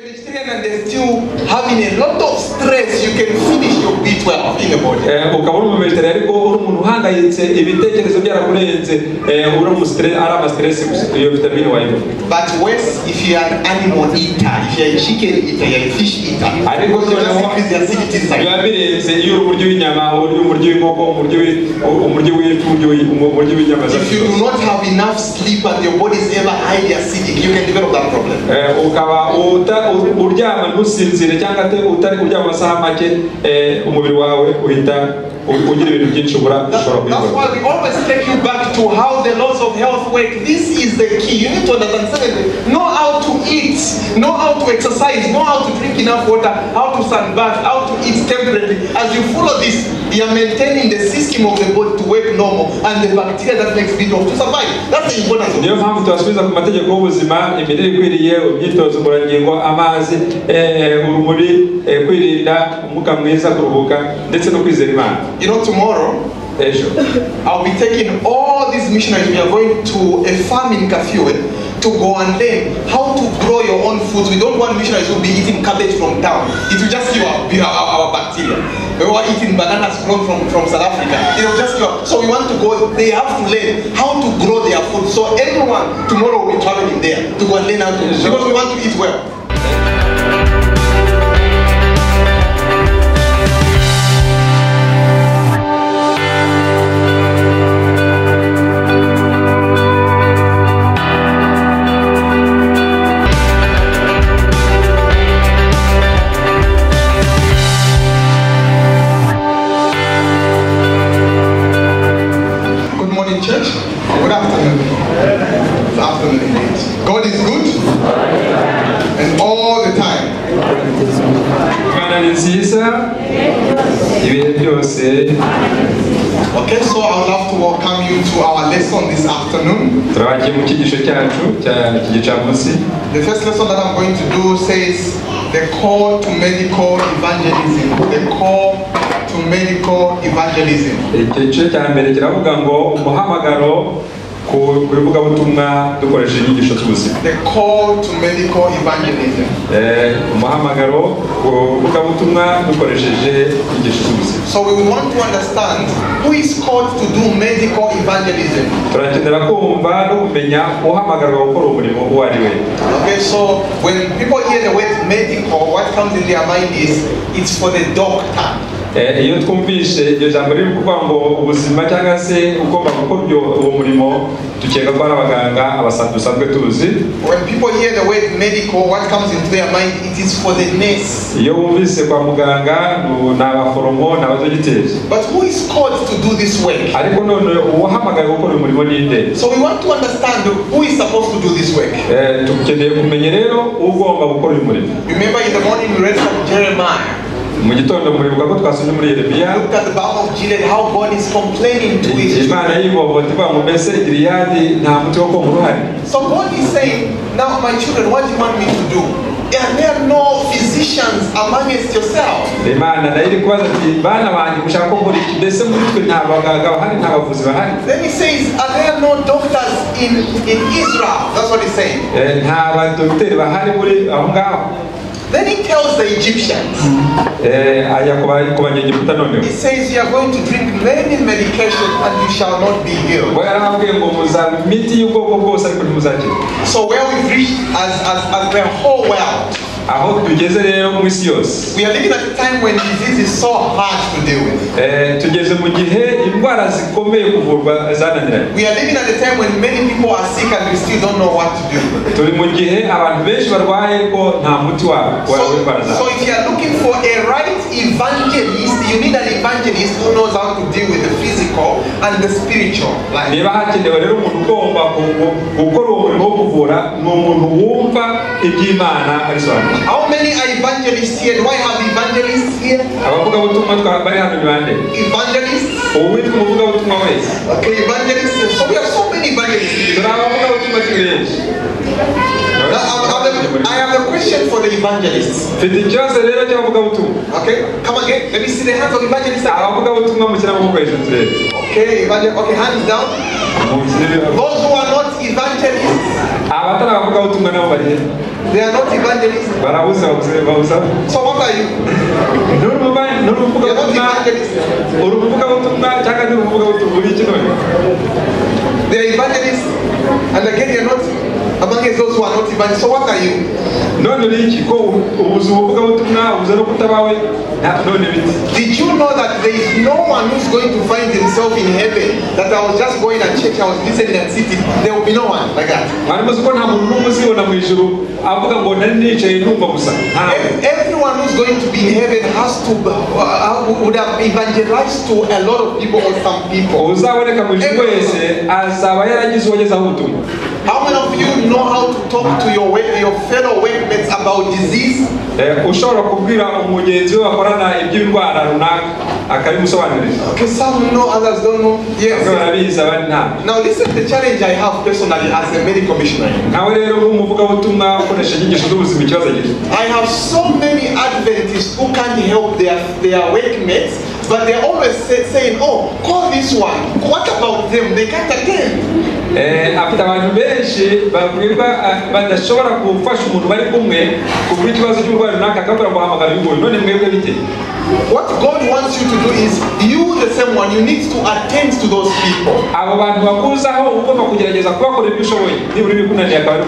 vegetarian and they're still having a lot of stress, you can finish your B12 in the body. Ukabona umuvegetarian ariko uri umuntu uhangayitse ibitekerezo byarakurenze uri mu stress arama stress iyo vitamine wayibo. But worse if you are an animal eater, if you are a chicken eater, you are a fish eater. Ariko yabirenze iyo umuryo w'inyama umuryo w'inkoko umuryo w'inyama. If you do not have enough sleep and your body is ever highly acidic, you can develop that problem. Ukaba uryama ntusinzire cyangwa te utari kuryama amasaha make umubiri wawe uhita ugira ibintu byinshi ubura. That's why we always take you back to how the laws of health work. This is the key. You need to understand something. Know how to eat, know how to exercise, know how to drink enough water, how to sunbath, how to eat temperately. As you follow this, you are maintaining the system of the body to work normal and the bacteria that makes B12 to survive. That's the importance of it. Niyo mpamvu twasubiza ku mategeko y'ubuzima, imirire ikwiriye, imyitozo ngororangingo, amazi, urumuri, kwirinda umwuka mwiza, kuruhuka ndetse no kwizera Imana. You know, tomorrow I'll be taking all these missionaries. We are going to a farm in Kafue to go and learn how to grow your own foods. We don't want missionaries who will be eating cabbage from town. It will just kill our bacteria. We were eating bananas grown from South Africa. It will just kill. So we want to go. They have to learn how to grow their food. So everyone tomorrow will be traveling there to go and learn how to, because we want to eat well. God is good and all the time. Okay, so I would love to welcome you to our lesson this afternoon. The first lesson that I'm going to do says the call to medical evangelism. The call to medical evangelism. The call to medical evangelism. So we want to understand who is called to do medical evangelism. Okay, so when people hear the word medical, what comes in their mind is it's for the doctor. Iyo twumvise iryo jambo riri kuvuga ngo ubuzima cyangwa se ugomba gukora uwo murimo tukeka ko ari abaganga abasanzwe tuzi. When people hear the word medical, what comes into their mind, it is for the nurse. Iyo wumvise kwa muganga n'abaforomo n'abadogiteri. But who is called to do this work? Ariko none uwahamagaye gukora umurimo ninde? So we want to understand who is supposed to do this work. Tukeneye kumenya rero ugomba gukora uyu murimo. Remember in the morning we read from Jeremiah. Look at the balm of Gilead, how God is complaining to his children. So God is saying, now my children, what do you want me to do? And there are no physicians amongst yourselves. Then he says, are there no doctors in Israel? That's what he's saying. Then he tells the Egyptians, he says, you are going to drink many medications and you shall not be healed. So where we've reached as the whole world, we are living at a time when disease is so hard to deal with. We are living at a time when many people are sick and we still don't know what to do. So if you are looking for a right evangelist, you need an evangelist who knows how to deal with the physical and the spiritual life. How many are evangelists here? Do I have evangelists here? Evangelists? Okay, evangelists. So we have so many evangelists here. I have a question for the evangelists. Okay, come again. Let me see the hands of evangelists. Okay, okay, hands down. Those who are not evangelists. abatari abavugabutumwa nabo bari They are not evangelists. barabuza babuza. So what are you? Uruvugabutumwa cyangwa n'uruvugabutumwa uri kino. They are evangelists, and again they are not among those who are not evangelists. So what are you? None iki ko ubuzu uvugabutumwa ubuza no kutabawe none biti. Did you know that there is no one who's going to find himself in heaven? That I was just going and church, I was listening and sitting. There will be no one like that. Mwarimuzi ko nta muntu n'umuzibona mu ijuru avuga ngo nari nicaye numva gusa. Everyone who's going to be in heaven has to would have evangelized to a lot of people or some people. Uzaboneka mu ijuru wese azaba yaragize uwagezaho ubutumwa. How many of you know how to talk to your fellow workmates about disease? Ushobora kubwira umugenzi we bakorana iby'indwara runaka akabimusobanurira. Okay, some know, others don't know. Yes. Now listen to the challenge I have personally as a medical missionary. I have so many Adventists who can't help their workmates, but they're always saying, oh, call this one. What about them? They can't attend. Afite abantu benshi babwirwa badashobora gufasha umuntu bari kumwe kuko ikibazo cy'uburwayi runaka akabura guhamagara y'umuntu none mwebwe bite. What God wants you to do is you the same one, you need to attend to those people. Abo bantu bakuzaho ugomba kugerageza kubakorera ibyo ushoboye nibura bikunaniye akaba ari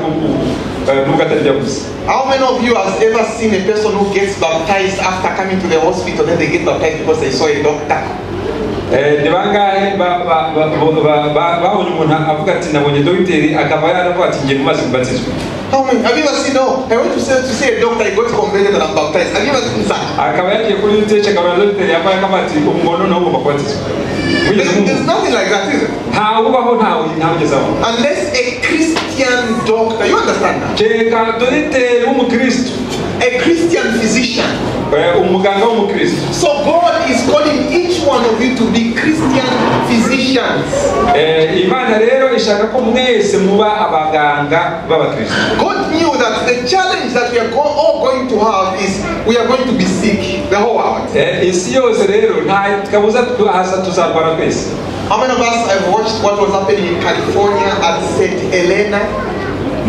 n'ugatarya gusa. How many of you has ever seen a person who gets baptized after coming to the hospital, then they get baptized because they saw a doctor? Ni bangahe babonye umuntu avuga ati nabonye dogiteri akaba yaravuga ati ngiye mumaze kubatizwa. How many? Have you ever seen? No, I went to see a doctor, I got converted and I'm baptized. Have you ever seen that? Akaba yagiye kuri utece akaba dogiteri yabaye akabati umuntu no ugomba kubatizwa. There's nothing like that, is it? Unless a Christian doctor, you understand that? A Christian physician. So God is calling each one of you to be Christian physicians. God knew that the challenge that we are all going to have is we are going to be sick, the whole world. How many of us have watched what was happening in California at St. Helena?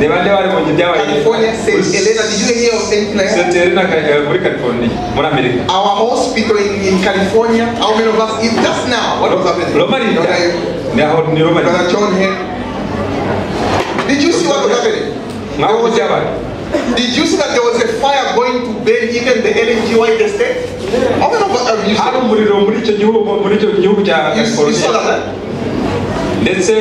California, St. Helena. Did you hear of St. Helena? Our hospital in California. How many of us? It's just now. What was happening? Brother John here. Did you see what was happening? Did you see that there was a fire going to burn even the LNG White Estate? How many of us have you saw that? Ndetse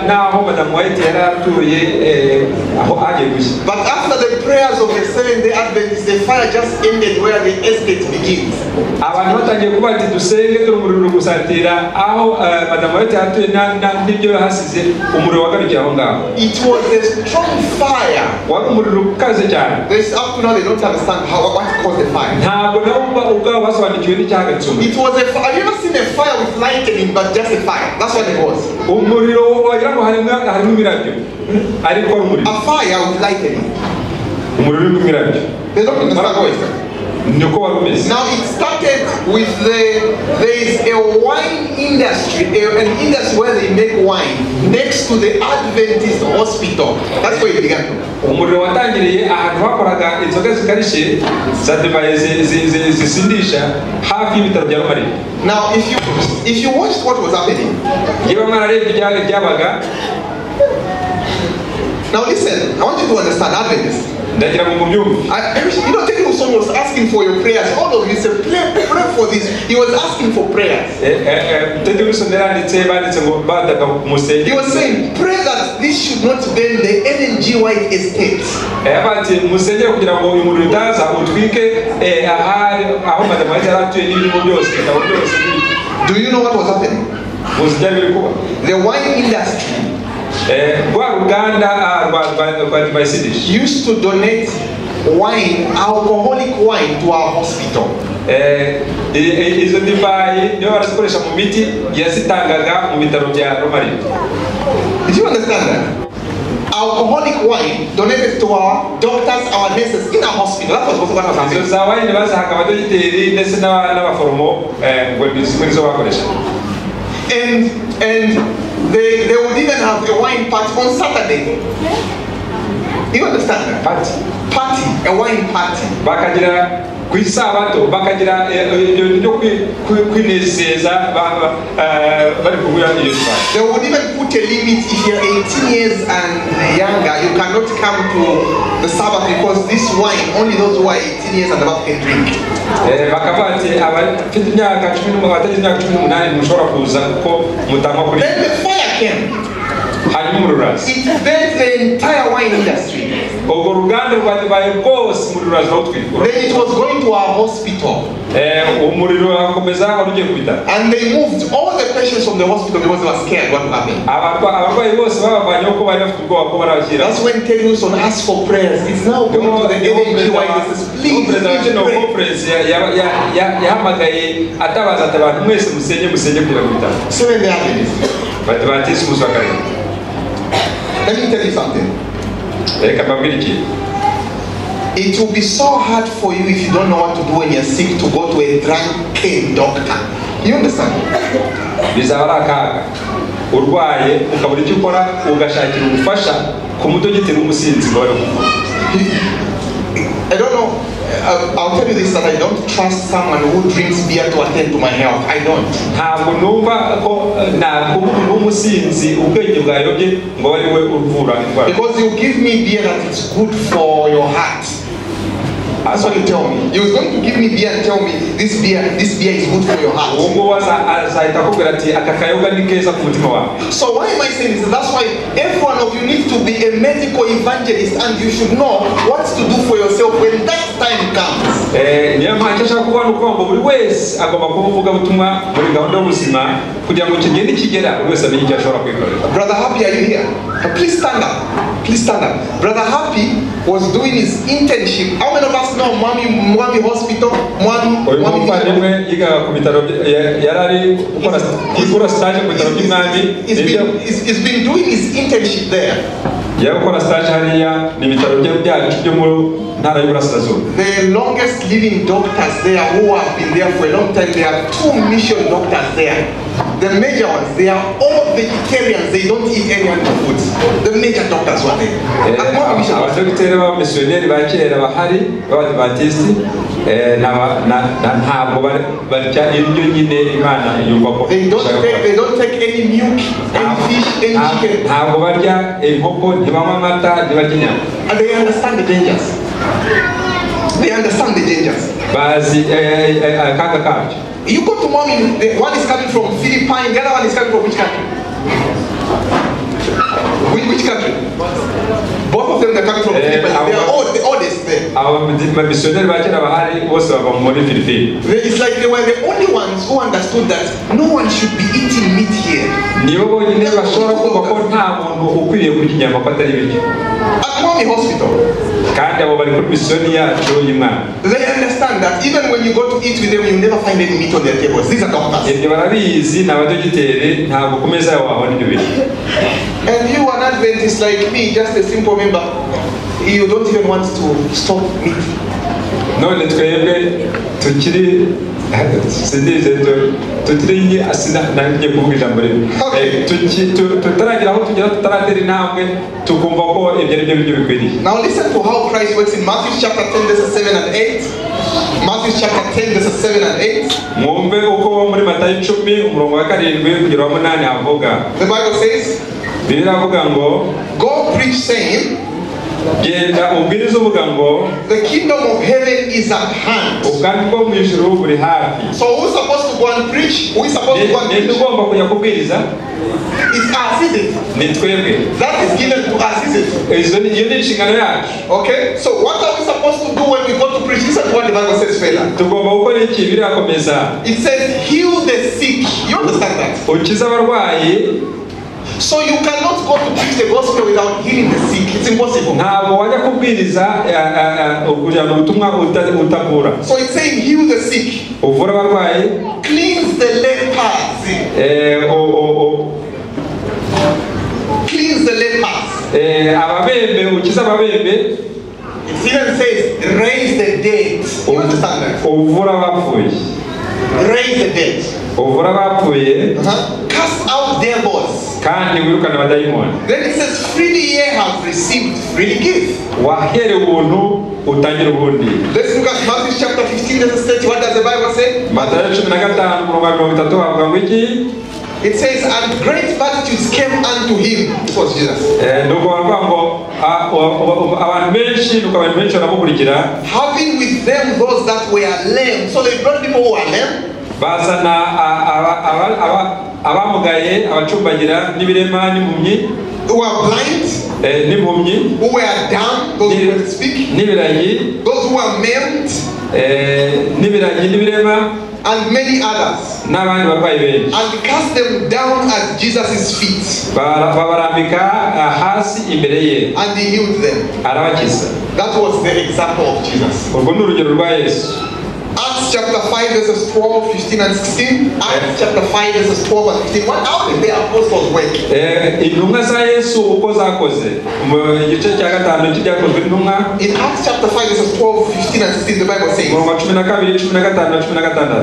naho Madam White yaratuye aho aje. But after the prayers of the Seventh-day Adventists, the fire just ended where the estate begins. Abantu batangiye kuba ati dusenge turumuriro gusatira aho Madam White yaratuye n'ibyo hasize umuriro wagarukiye aho ngaho. It was a strong fire. Wari umuriro ukaze cyane. This up to now they don't understand what caused the fire. Ntabwo nabo ubwabo basobanukiwe n'icyagatuma. It was a fire. Have you ever seen a fire with lightning but just a fire? That's what it was. Umuriro wagira ngo harimo imirabyo ariko ari umuriro. A fire with lightning. Umuriro w'imirabyo. They don't understand how it's niko warumeze. Now it started with there is a wine industry, an industry where they make wine next to the Adventist hospital. That's where it began. Umuriro watangiriye ahantu hakoraga inzoga zikarishe za divayi zisindisha hafi y'ibitaro bya Romari. Now if you watched what was happening, now listen, I want you to understand Adventist. You know, Tekelson was asking for your prayers. All of you said, pray for this. He was asking for prayers. He was saying, pray that this should not burn the LNG White Estate. Do you know what was happening? The wine industry used to donate wine, alcoholic wine, to our hospital. Did you understand that? Alcoholic wine donated to our doctors, our nurses in our hospital. That was what was happening. And they would even have a wine party on Saturday. You understand that? party Party, a wine party. bakagira ku isabato bakagira ibyo kwinezeza bari kuguya iyo twari. They would even put a limit. If you're 18 years and younger, you cannot come to the Sabbath because this wine, only those who are 18 years and above can drink. Bakavuga ati abafite imyaka 18 mushobora kuza kuko mutanywa kuri. Then the fire came. hanyuma umururazi. It burnt the entire wine industry. Ubwo ruganda rwabaye rwose umururazi rawutwikura. Then it was going to our hospital. Umuriro wakomeza ugiye kwita. And they moved all the patients from the hospital because they were scared what would happen. Abarwayi bose babavanye ko bari bafite ubwoba ko barabakira. That's when Ted Wilson asked for prayers. It's now going to the LHY. Please pray. yahamagaye atabaza ati abantu mwese musenye kugira ngo bitane. So when they happened, batisi musakari. let me tell you something. Reka mbabwire iki. It will be so hard for you if you don't know what to do when you're sick to go to a drunken doctor. You understand? Bizaba ari akaga. Urwaye ukabura icyo ukora ugashakira ubufasha ku mudogiteri w'umusinzi ngo I don't know. I'll tell you this, that I don't trust someone who drinks beer to attend to my health. I don't. Ntabwo numva ko umuntu w'umusinzi ubwenge bwayobye ngo ari we uvura indwara. Because you give me beer that is good for your heart. That's what you tell me. You're going to give me beer and tell me this beer is good for your heart. So why am I saying this? That's why every one of you needs to be a medical evangelist, and you should know what to do for yourself when that time comes. Brother Happy, are you here? Please stand up. Please stand up. Brother Happy was doing his internship. How many of us know Mwami Hospital? He's been doing his internship there. The longest living doctors there who have been there for a long time, there are 2 mission doctors there. The major ones, they are all vegetarians, they don't eat any animal foods. The major doctors were there. They don't take any milk, any fish, any chicken. And they understand the dangers. They understand the dangers. You go to mommy, one is coming from Philippines, the other one is coming from which country? Which country? Both of them are coming from Philippines. They are all there. It's like they were the only ones who understood that no one should be eating meat here. At Mommy Hospital. They understand that even when you go to eat with them, you never find any meat on their tables. These are doctors. And you, an Adventist like me, just a simple member, you don't even want to stop meat. No, let's go. Now listen to how Christ works in Matthew chapter 10 verses 7 and 8. Matthew chapter 10 verses 7 and 8. The Bible says, go preach saying, the kingdom of heaven is at hand. So who's supposed to go and preach? Who is supposed to go and preach? It's us, isn't it? That is given to us, isn't it? Okay, so what are we supposed to do when we go to preach? This is what the Bible says, fella. It says, heal the sick. You understand that? So you cannot go to preach the gospel without healing the sick. It's impossible. So it's saying heal the sick. Cleanse the lepers. Cleanse the lepers. It even says raise the dead. You understand that? Raise the dead. uvura abapfuye cast out devils. kandi wirukana abadayimoni. Then it says, freely ye have received, freely give. waherewe ubuntu utangira ubundi. Let's look at Matthew chapter 15 verse 30. What does the Bible say? Matayo 15:30 havuga ngo iki? It says, and great multitudes came unto him. It was Jesus. Nuko bavuga ngo abantu benshi baramukurikira. Having with them those that were lame. So they brought people who were lame. Bazana abamugaye, abacumbagira n'ibirema n'impumyi. Who were blind. N'impumyi. Who were dumb. Those who could speak. N'ibiragi. Those who were maimed. N'ibiragi n'ibirema. And many others. N'abandi barwayi benshi. And cast them down at Jesus' feet. Babarambika hasi imbere ye. And he healed them. Arabakiza. That was the example of Jesus. Urwo ni urugero rwa Yesu. Acts chapter 5 verses 12, 15 and 16. Acts chapter 5 verses 12 and 15. How did the apostles work? Intumwa za Yesu uko zakoze. Mu gice cya gatanu cy'ibyakozwe n'intumwa. In Acts chapter 5 verses 12, 15 and 16 the Bible says. Mu 12, 15 na 16.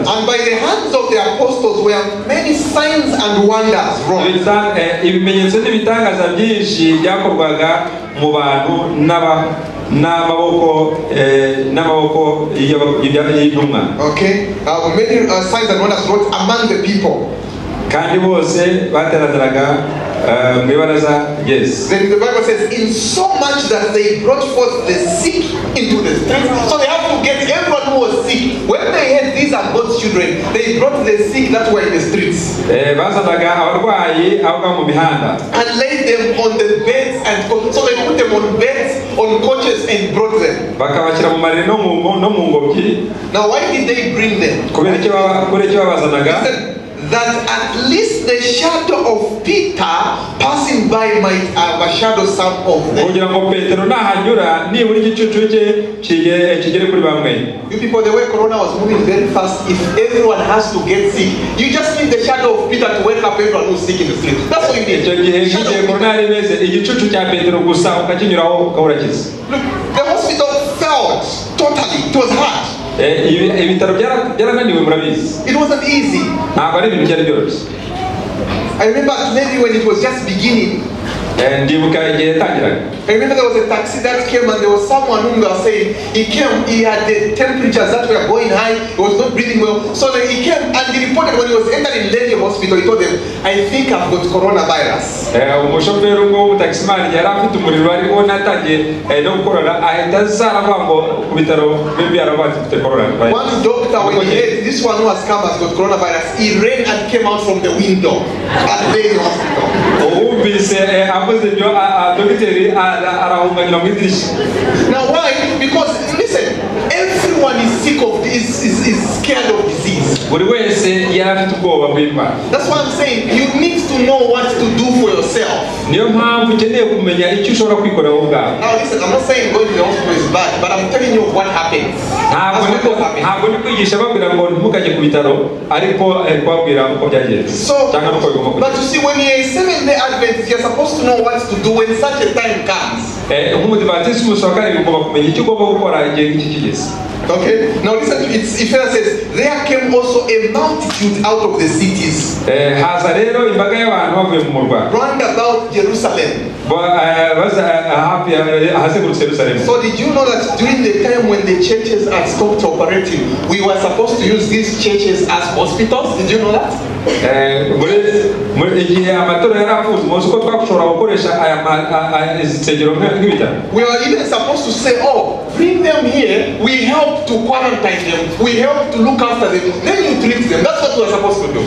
And by the hands of the apostles were many signs and wonders wrought. Ibimenyetso n'ibitangaza byinshi byakorwaga mu bantu n'amaboko y'intumwa. Okay, many signs and wonders wrought among the people. Kandi bose bateraniraga mu ibaraza Yesu. Then the Bible says, in so much that they brought forth the sick into the streets. So they have to get everyone who was sick. When they had these are God's children, they brought the sick that were in the streets. Bazanaga abarwayi abo mu mihanda. And laid them on the beds, and so they put them on beds, on coaches, and brought them. Bakabashyira mu marire no mu ngobyi. Now why did they bring them? Kubera iki babazanaga? That at least the shadow of Peter passing by might overshadow some of them. Kugira ngo Petero nahanyura nibura igicucu cye kigere kuri bamwe. You people, the way Corona was moving very fast, if everyone has to get sick, you just need the shadow of Peter to wake up everyone who's sick in the street. That's what you need. Igihe Corona yari imeze igicucu cya Petero gusa ukakinyuraho ukaburakiza. Look, the hospital failed totally. It was hard. Ibitaro byarananiwe murabizi. It wasn't easy. Ntabwo ari ibintu byari byoroshye. I remember maybe when it was just beginning. Ndibuka igihe yatangiraga. I remember there was a taxi that came and there was someone whom they were saying he came, he had the temperatures that were going high, he was not breathing well. So then he came and he reported when he was entering Lady Hospital, he told them, I think I've got coronavirus. Umushoferi w'umutaximani yari afite umuriro ariko natangiye no gukorora ahita azaravuga ngo ku bitaro bibi arabaye afite coronavirus. One doctor when he heard this one who has come has got coronavirus, he ran and came out from the window at Lady Hospital. Now why? Because listen, everyone is sick of this, is scared of disease. That's why I'm saying you need to know what to do for yourself. Now listen, I'm not saying going to the hospital is bad, but I'm telling you what happens. So, but you see, when you're a Seventh-day Adventist, you're supposed to know what to do when such a time comes. Okay, now listen to it. Ephesians says, there came also a multitude out of the cities round about Jerusalem. So did you know that during the time when the churches had stopped operating, we were supposed to use these churches as hospitals? Did you know that? We were even supposed to say, oh, bring them here, we help to quarantine them, we help to look after them, then you treat them. That's what we were supposed to do.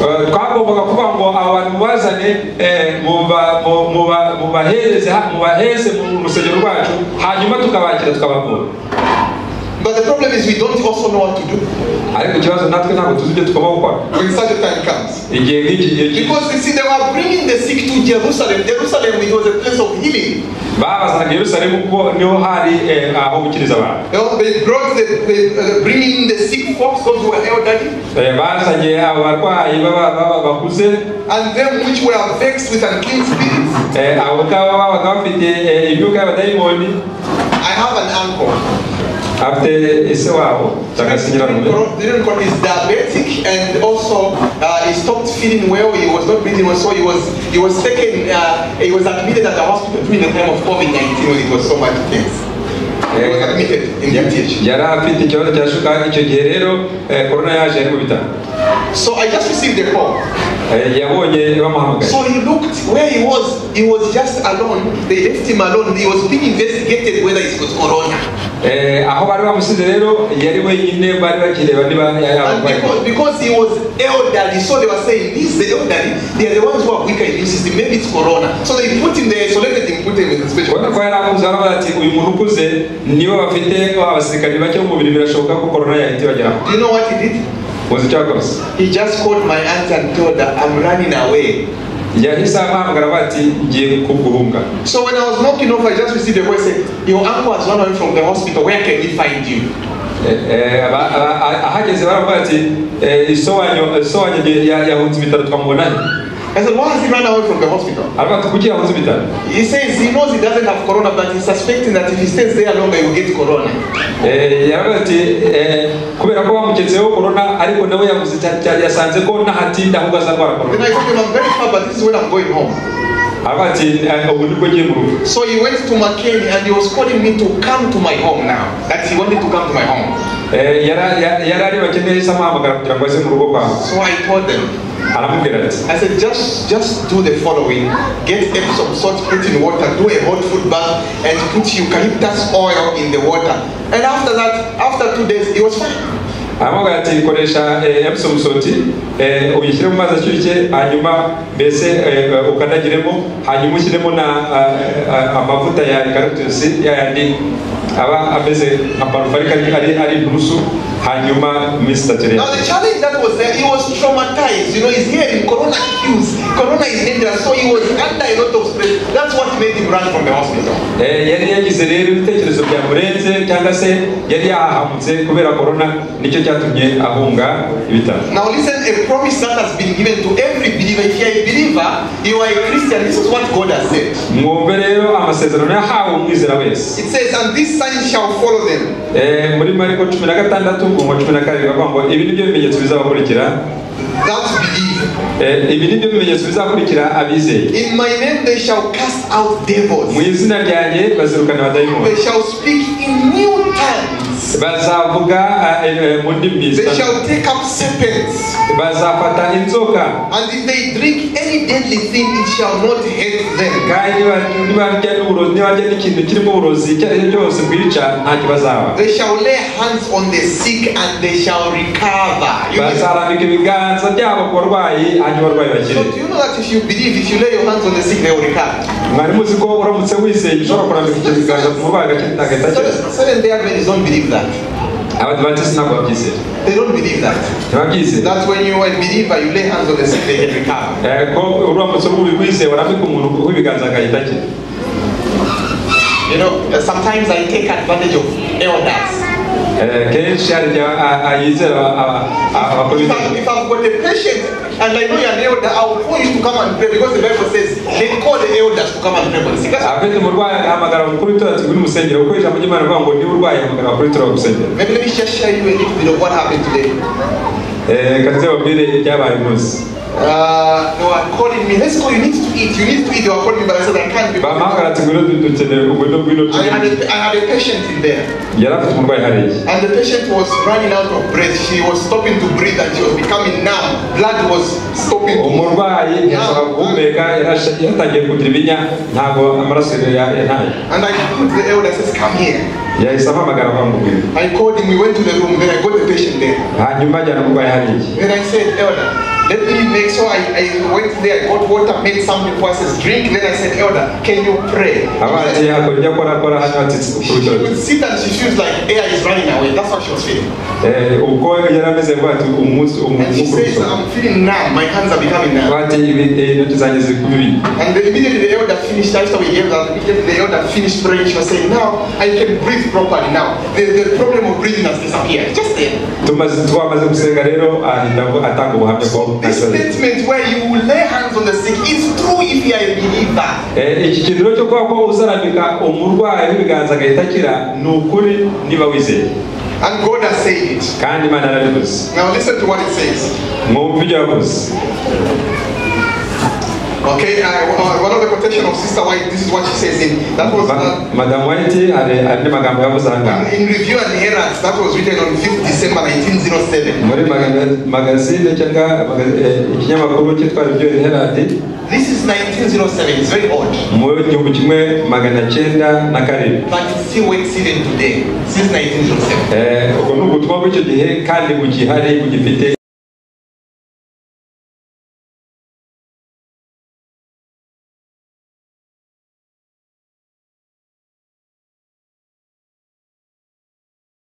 But the problem is we don't also know what to do when such a time comes. Because you see, they were bringing the sick to Jerusalem. Jerusalem, it was a place of healing. They brought bringing the sick folks, those who were elderly, and them which were vexed with unclean spirits. I have an uncle. afite ese wabo cyangwa se nyirarume Didn't is diabetic and also he stopped feeling well. He was not breathing well, so he was taken. He was admitted at the hospital during the time of COVID-19 when it was so much things. He was admitted in UTH. yari afite ikibazo cya shuka icyo gihe rero corona yaje ari mu bitaro. So I just received a call. yabonye bamuhamagaye. So he looked where he was just alone. They left him alone. He was being investigated whether he's got corona. aho bari bamusize rero yari wenyine bari bakireba niba and because he was elderly, so they were saying this the elderly, they are the ones who are weaker immune system, maybe it's corona, so they put him there, isolated him, put him in the special ko yari amuze ati uyu muntu ukuze niwe bafite abasirikari bake mu mubiri birashoboka ko corona yahita ibageraho. Do you know what he did? He just called my aunt and told her I'm running away. So when I was knocking off, I just received a voice saying, your uncle has run away from the hospital, where can we find you? I said, why has he run away from the hospital? He says he knows he doesn't have corona, but he's suspecting that if he stays there longer, he will get corona. Then I told him, I'm very far, but this is when I'm going home. So he went to McKinney and he was calling me to come to my home now. That he wanted to come to my home. So I told them, I said, just do the following. Get Epsom salt, put in water, do a hot food bath, and put eucalyptus oil in the water. And after that, after 2 days, it was fine. Amagati koresha Epsom salt uyishyire mu mazi ashyushye hanyuma mbese ukandagiremo hanyuma ushyiremo na amavuta ya eucalyptus yandi aba ameze nka parufe ari inturusu hanyuma misatire. Now the challenge that was there, he was traumatized. You know, he's hearing corona accused. Corona is dangerous, so he was under a lot of stress. That's what made him run from the hospital. Yari yagize rero ibitekerezo byamurenze cyangwa se yari yahamutse kubera corona nicyo cyatumye ahunga ibitaro. Now listen, a promise that has been given to every believer. If you are a believer, you are a Christian. This is what God has said. Mwumve rero amasezerano yahawe umwizera wese. It says, and this sign shall follow them. Muri Mariko 16 ngo 12 bavuga ngo ibi nibyo bimenyetso bizabakurikira. That's believe. Ibi nibyo bimenyetso bizakurikira abizeye. In my name they shall cast out devils. Mu izina ryanjye bazirukana abadayimoni. They shall speak in new tongues. Bazavuga mu ndimi zitandukanye. They shall take up serpents. Bazafata inzoka. And if they drink any deadly thing, it shall not hurt them. Kandi nibarya n'uburozi, nibarya n'ikintu kirimo uburozi icyo ari cyo cyose bwica ntacyo bazaba. They shall lay hands on the sick and they shall recover. Bazarambika ibiganza byabo ku barwayi hanyuma barwayi bakire. So do you know that if you believe, if you lay your hands on the sick, they will recover? Mwari muzi ko uramutse wizeye ushobora kurambika icyo kiganza ku murwayi agahita akira. Seventh-day Adventists don't believe that. They don't believe that. That's when you are a believer, you lay hands on the sick, they can recover. You know, sometimes I take advantage of elders. If I've got a patient and I know you're an elder, I'll call you to come and pray because the Bible says they call the elders to come and pray for the sick. Maybe let me just share you a little bit of what happened today. They were calling me, let's go, you need to eat. They were calling me, but I said I can't because I had a patient in there. And the patient was running out of breath. She was stopping to breathe and she was becoming numb. Blood was stopping to move. And I put the elder, says, come here. I called him, we went to the room, then I got the patient there. Then I said, elder, let me make sure I went there, I got water, made something for us, drink. Then I said, elder, can you pray? She would sit and she feels like air is running away. That's what she was feeling. And she says, I'm feeling numb, my hands are becoming numb. And immediately the elder finished, after we gave that, immediately the elder finished praying. She was saying, now I can breathe properly now. The problem of breathing has disappeared. Just there. This statement where you will lay hands on the sick is true if you are a believer. iki kintu cyo kwa ko uzarambika umurwayi w'ibiganza agahita akira ni ukuri niba wizeye. And God has said it. Kandi Imana yarabivuze. Now listen to what it says. Mwumve ibyo yavuze. Okay, one of the quotation of Sister White, this is what she says in, that was Madam White, in Review and Herald, that was written on 5th December 1907. This is 1907, it's very old. But it still works even today, since 1907.